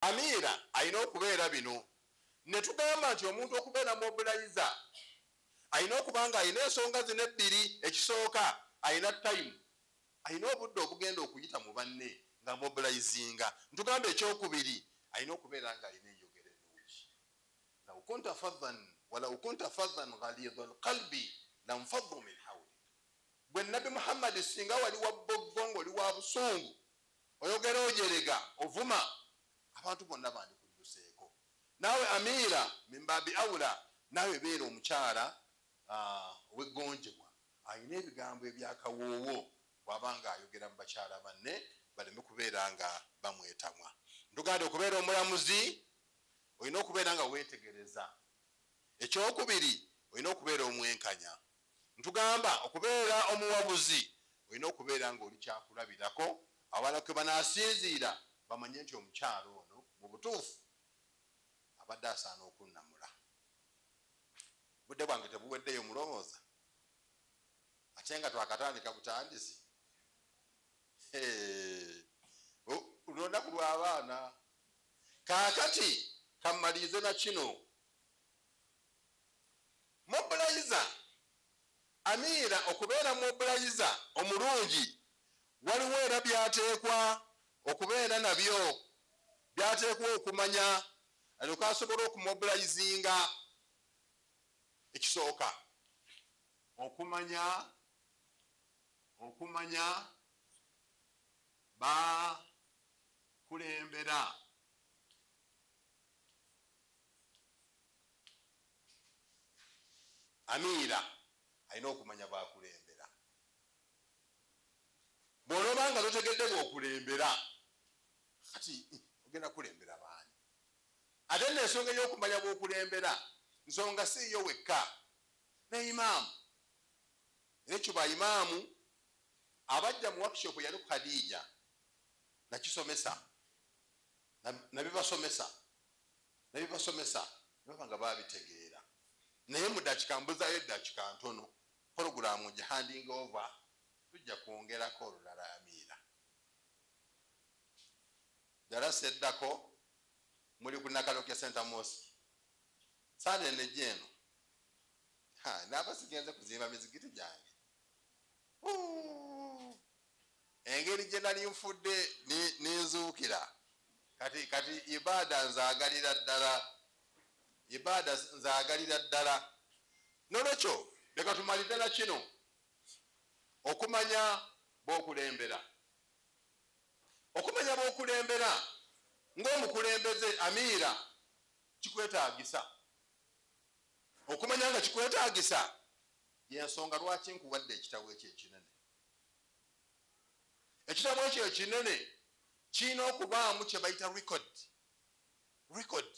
Amiira alina okubeera bino. Ne tugamba nti omuntu okubeera mobilizer alina okuba nga alina ensonga zino ebbiri. Ekisooka, alina time, alina obudde obugenda okuyita mu banne nga mobilizinga. Ntugamba ekyokubiri, alina okubeera nga alina enjogera ennungi. Law kunta fadhan walaw kunta fadhan ghalidha alqalbi lanfaddu min hawlik. Bwe Nabbi Muhammadi, singa wali wa bboggo ng'oli wa busungu, oyogera ojerega, ovuma abantu, bonna bandikudduseeko. Naawe amiira, mimbabi aula, naawe beera omukyala oweggonjebwa, alina ebigambo ebyakawoowo bw'aba nga ayogera mu bakyala banne, baleme kubeera nga bamwetamwa. Ntugande okubeera omulamuzi olina okubeera nga weetegereza. Ekyokubiri, olina okubeera omwenkanya. Ntugamba okubeera omuwabuzi olina okubeera nga oli kyakulabirako, abalala kwe banaasinziira bamanye nti omukyalo ono mu butuufu abadde asaana okunnamula. Budde bwange tebuweddeyo, mulowooza ate nga twakatandika butandisi. Lunaku lw'abaana. Kaakati kammalirize na kino. Mobilizer, amiira okubeera mobilizer omulungi, waliwo era byateekwa okubeera nabyo, byateekwa okumanya alyoka asobola okumobilizinga. Ekisooka, okumanya bakulembera. Amiira alina okumanya bakulembera. Bw'olooba nga totegedde bw'okulembera, kati ogenda kulembera baani? Ate nno ensonga ey'okumanya bw'okulembera, nsonga si yo wekka, ne imaamu. Era ekyo ba imaamu abajja mu workshop yali ku Khadija nakisomesa, nabibasomesa nebaba nga babitegeera. Naye mu dakika mbuzayo eddakika ntono, porogulamu gihanding over, tujja kwongerako olulala. Amiira, darasa eddako muli ku Nakaloke Center Mosque Sande nejja eno. Naaba sigenze kuzimba mizigiti gyange, engeri gye nali nfudde ninzuukira. Kati ibaada nzaagalira ddala, ibaada nzaagalira ddala. Nolwekyo leka tumalire na kino: okumanya bw'okulembera. Okumanya bw'okulembera ng'omukulembeze amiira kikwetaagisa okumanya nga kikwetaagisa. Yensonga lwaki nkuwadde ekitabo ekyo ekinene. Ekitabo ekyo ekinene kirina okubaamu kye bayita record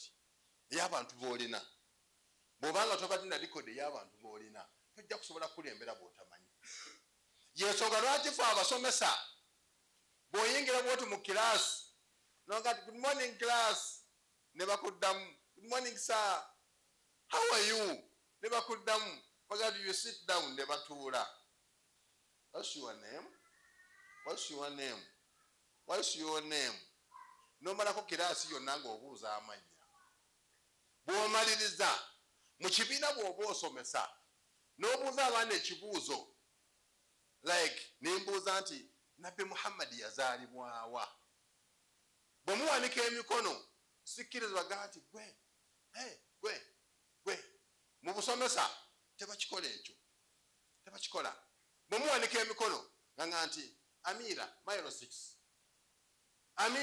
ey'abantu b'olina. Bw'obanga tobadde na record ey'abantu b'olina, tojja kusobola kukulembera bw'otamanyi. Yensonga lwaki fe abasomesa, bw'oyingira bwoti mu kiraasi noga nti, "Good morning, class," ne bakuddamu, "Good morning, sir, how are you?" ne bakuddamu bagati, "You sit down," ne batuula. "What's your name? What's your name? What's your name?" Nomalako kiraasi yonna ng'obuuza amannya. Bw'omaliriza mu kibiina, bw'oba osomesa n'obuuza abaana ekibuuzo, like nembuuza nti, "Nabbi Muhammadi yazaalibwawa?" Bwe muwanika emikono, sikkiriza bagaa nti, "Gwe, gwe, gwe." Mu busomesa tebakikola ekyo, tebakikola. Bwe muwanika emikono, ganga nti, "Amiira, mailo 6, Amiira."